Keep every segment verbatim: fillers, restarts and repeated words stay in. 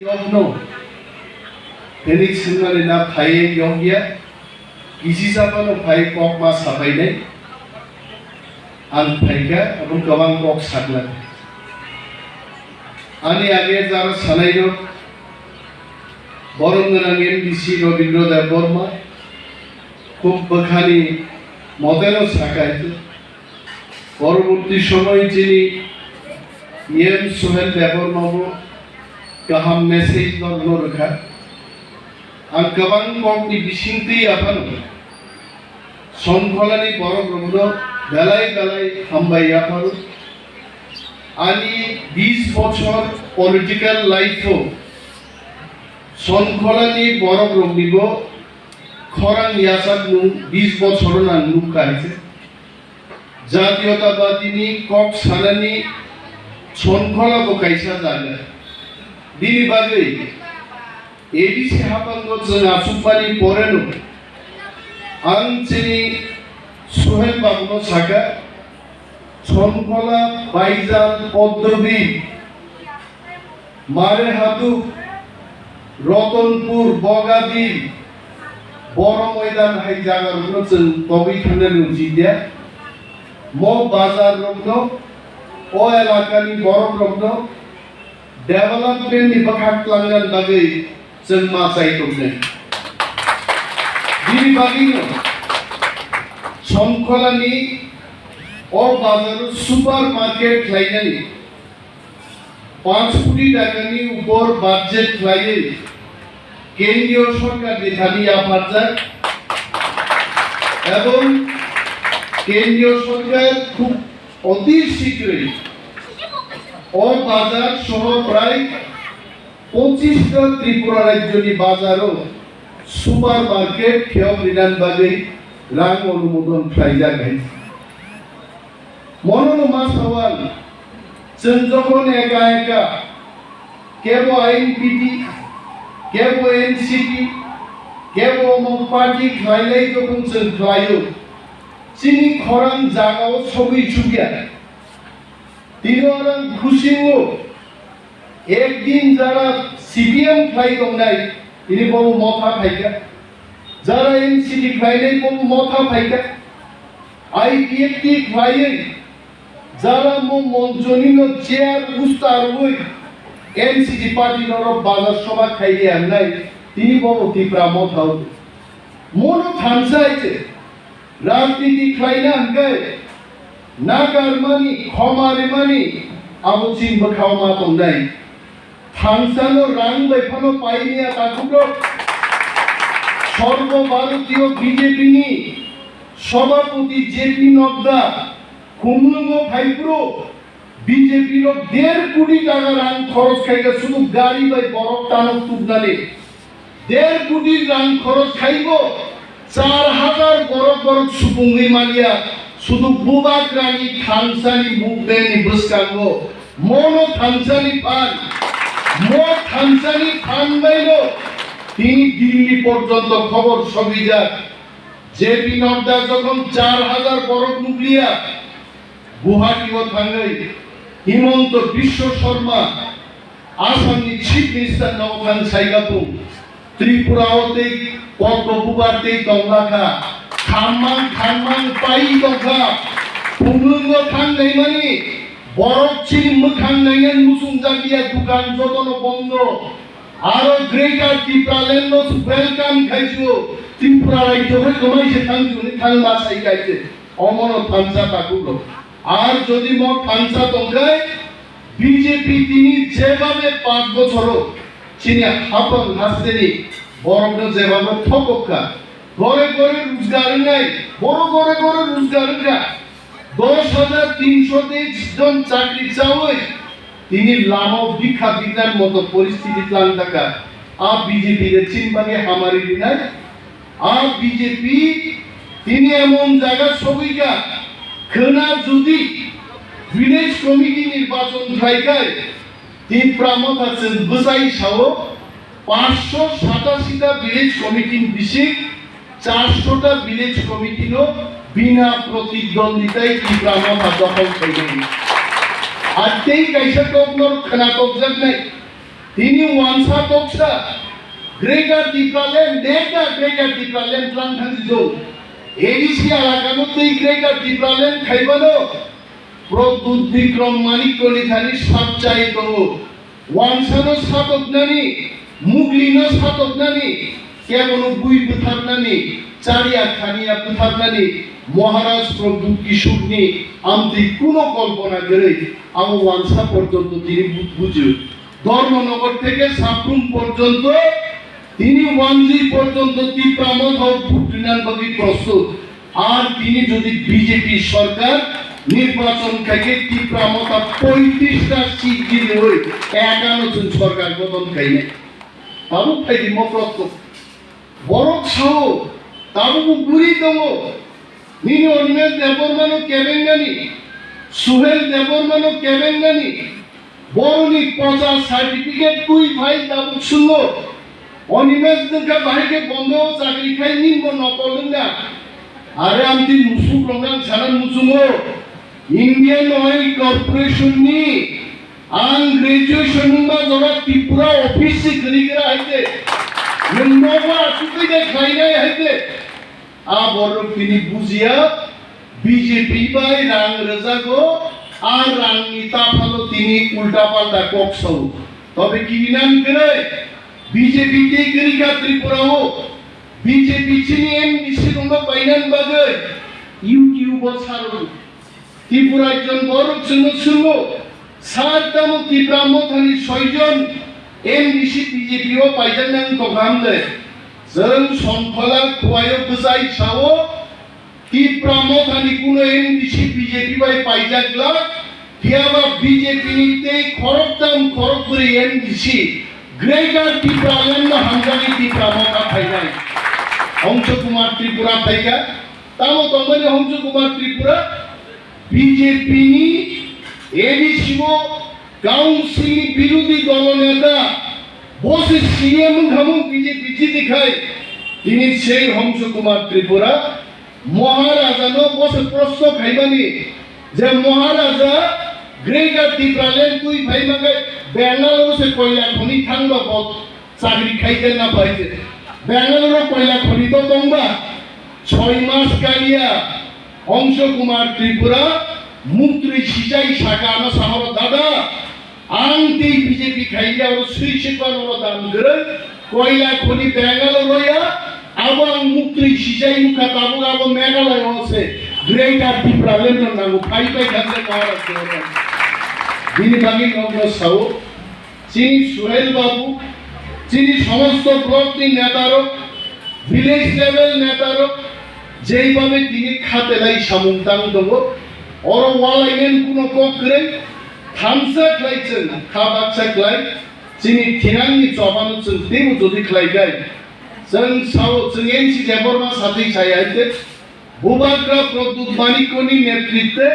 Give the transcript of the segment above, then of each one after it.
Yokno, Phoenix hinmani na phaiye yokya, kisi saphano phai kok ma sapainai, ang phaikha, abong kwbang kok sakna. Ani age jara sanairok, borom gwnang M D C Robindra Debbarma, khub bwkhani modelo sakha. Poroborti somoy chini E M Sohel Debbarmabo kaham message norno rwkha. Ang kwbang kokni bisingtwi yaphano Sonkholani borok rokno belai belai hambai yapharo. Ani bis bochor political life o Sonkholani borok roknibo khorang yachakmung bis bochoro nang nukha hai se. Jatiyotabadini kok sanani Sonkhola bo kaisa jaga. Bini bagwi A D C haphango chwng achukmani poreno ang chini Suhel babuno sakha, Sonkhola, Baijal, Poddobi, Marehatu, Rotonpur, Bogadi, Boro Moidan hai jaga rokno chwng togwi thangnani ucit ya. Mo bazar rokno, o elakani borok rokno development ni bwkhak twlangna bagwi chwng ma chai tongnai. Bini bagwino Sonkholani o bazaro super market khlainani panch koti takani upor budget khlaiwi kendriyo sorkar ni thani yapharjak ebong kendriyo sorkar khub oti shigroi o bazar soho prai pochista Tripura rajyoni bazaro super market kheyok rinan bagwi rang onumodon khlaijak hai. Mono no ma sawal, chwng jokhon eka eka, kebo I N P T, kebo N C P, kebo omo party khlailai jokhon chwng khlaio, chini khorang jagao sogwi chukya. Tini orang khusingo, ekdin jara C P M khlai tongnai, tini bobo motha phaikha. Jara N C P khlainai bobo motha phaikha. I P F T khlaiwi jara mo monchonino chair ustarwi N C P party norok bazar sobha khaidi angnai, tini bobo Tipra motha o. Mono thansa hai se. Rajniti khlaina hwnkhe nakarmani, khoma rimani abo chini bwkhao ma tongnai. Thangsano rang bai phano paimaya takhukrok. Sarbo Bharatiyo B J P ni Sabhapati J P Nadda khumlwngo phaiphuru B J P rok der koti taka rang khoros khaikha sudu gari bai borok tanok tubnani. Der koti rang khoros khaibo char hajar borok borok supungwi manya sudu Bubagrani thangsani movement ni bwskango mono thangsani phan, mo thangsani phan baino tini Delhi porjonto khobor sogwijak. J P Nadda jokhon char hajar borok nukliya, Guwahati o thangwi Himanta Biswa Sarma, Assam ni Chief Minister no thang saikha bung, Tripura o tei Padma Bubar tei tongla kha, khammang khammang pai tongkha, Phunglwng o thang naimani borok chini mwkhang nainani muchung jakya dukan jotono bondo. Aro Greater Tipraland no welcome khaisio, Tripura rajyo khe kwmai se thangju ni thangma sai kaise, omono thansa takhuk rok. Ar jodi mo thansa tongkhai, B J P tini jebabe panch bochoro chini hapang hasteni borokno jebabe thokok kha, gore gore rojgar wngnai, boro gore gore rojgar wngkha. Dos hajar tinsho teis jon chakri chawi tini lama bikha biknar moto poristhiti tlang taka. A B J P de chin bagwi hamari rinai. A B J P tini emon jaga sogwi kha, khwna jodi village committee nirbachon khlai khai, Tipra Motha chwng bwsai sao, paanch sho satashi ta village committee ni bising, char sho ta village committee no bina protidwonditai Tipra Motha dokhol khainai. Ar tei kaisa kok no khwna tokjaknai, Tini wansa toksa Greater Tipraland, nekta Greater Tipraland tlang thang si jong. A D C alakano tei Greater Tipraland khaibano Pradyut Bikram Manikyani thani sapchai tongo. Wansano satoknani, muglino satoknani, kebono bui bwtharnani, chariya khaniya bwtharnani Maharaj Pradyut Kishorni amtwi kuno kolpona kwrwi, amo wansa porjonto tini bu-, bujio. Dharmanagar theke Sabrum porjonto, tini Wanjwi porjonto Tipra Motha o bhut rinani bagwi prostut. Ar tini jodi B J P sorkar nirbachon khaikhe Tipra Motha poitrista seat jiniwi ekano chwng sorkar gothon khainai. Tabuk phaidi moklok tok. Borok sao, tabukbo buri tongo. Nini Animesh Debbarmano kebengnani, Suhel Debbarmano kebengnani, boroni pocha certificate twi phai tabuk sungo. Animesh nwngkha bahai khe bondo chakri khai nini bo nokol wngna. Are amtwi musuk rok nang sana muchungo. Indian Oil Corporation ni ang graduation wngma jora Tripura office se kwrwi gra hai de. Nwng nogo asugwi de khlainai hai de. A borok tini bujiya, B J P bai rang rwjago, a rangni taphalo tini ulta palta kok sao. Tobe kirinani kwrwi, B J P tei kwrwi kha Tripura o, B J P chini M D C rokno painani bagwi YouTube o saro. Tripura jon borok chwngno swngno, sar tamo Tipra Mothani soijon M D C B J P o paijaknai wng tongkha hamle? Chwng Songkhola Khuaio bwchai sao, Tipra Mothani kuno M D C B J P bai paijak glak, phiyaba B J P ni tei khoroktham khorokbrwi M D C Greater Tipraland no hamjagwi Tipra Motha phainai. Hongso Kumar Tripura phaikha, tamo tongmani Hongso Kumar Tripura? B J P ni A D C o council ni birodhi dolo neta, bo se C M wngkha mo B J P jiti khai, tini sei Hongso Kumar Tripura Maharaja no bo se proshno khaimani je Maharaja Greater Tipraland twi phai mangai Bangalore se koila khoni thangba bo chakri khai de na pai de. Bangalore o koila khoni to tongba, choi mas kaliya Hongso Kumar Tripura muktri sichai saka ano sahoro dada, ang tei B J P khai ya oro sui sikwa no dan gre, koila khoni Bangalore ya, abo ang muktri sichai mukha tabuk abo Meghalaya o se Greater Tipraland no nango phai pai khan se Maharashtra o. Bini bagwi nokno sao, chini Suhel Babu, chini somosto block ni neta rok, village level neta rok, jeibabe tini khatelai samung tang tongo, oro walainani kuno kok kwrwi, thamsa khlai chwng kha baksa khlai, chini thinangni chobano chwng teibo jodi khlai kai, chwng sao chwng N C Debbarma satwi sai hai khe, Bubagra Pradyut Manikyani netritwe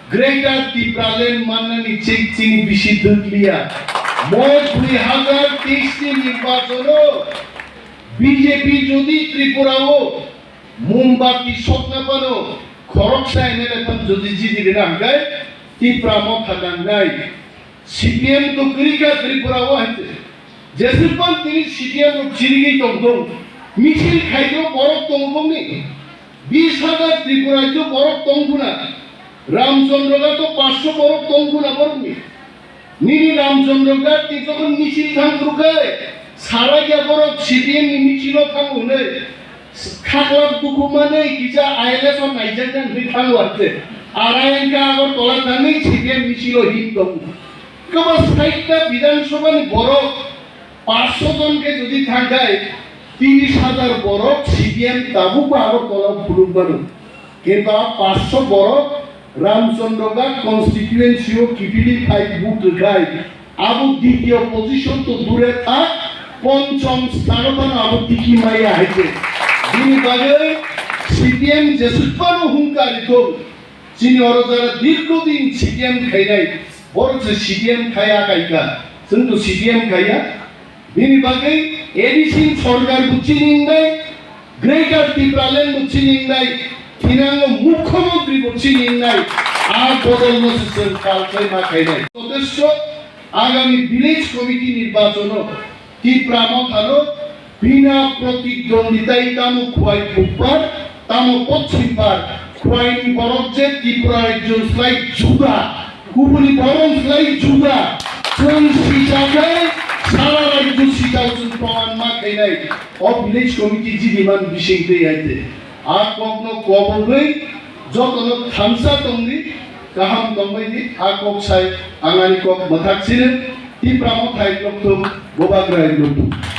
Greater Tipraland mannani chik chini bisi dwkliya. Mo dui hazar teis ni nirbachono B J P jodi Tripura o mombati sokna phano khoroksa M L A phano jodi jiti rina hwnkhe Tipra Motha nangnai. C P M to kwrwi kha Tripura o hai se. Jeswk ban tini C P M rok chirigwi tong thung. Misil khaigro borok tongo bongni. Bis hajar Tripura to borok tong khuna. Ramchandra ga to paanch sho borok tong khuna borokni. Nini Ramchandra ga ti jokhon misil thang khrukhai. Sara ya borok C P M ni misil o thang hwnwi. Khaklap dukhu manwi kisa I L S o naijaknai hwnwi thango arte. Arai wngkha Agartala thangwi C P M misil o him tongo. Kwbangma sait ta Bidhan Sabha ni borok paanch sho jon khe jodi thangkhai, tris hajar borok C P M tabukbo Agartala o phunuk mano. Kintu a paanch sho borok Ramchandra Ghat constituency o kiphilwi phai vote rwkhai, abo ditiyo position to dure thak, ponchom sthano phano abo tiki maya hai se. Bini bagwi C P M jesuk phano hungkari thung. Chini oro jara dirgho din C P M khainai, borok se C P M khaiya kaika, chwng to C P M khaiya. Bini bagwi A D C ni sorkar bo chini wngnai, Greater Tipraland bo chini wngnai, thinango mukhyamantri bo chini wngnai, a bodol no se chwng kal khai ma khainai. Jotesho Agami village committee nirbachono Tipra Mothano bina protidwonditai tamo Khwai pukpar, tamo pochim par, Khwaini borok je Tripura rajyo slai juda, kubuni borok slai juda, chwng sijakhe sara rajyo sijak chwng proman ma khainai. O village committee jini man bising twi hai te. A kokno kobogwi jotono thansa tongdi, kaham tongbaidi, a kok sai ang ani kok mwthak sino, Tipra Mothai lokthum, Bubagra lokthum.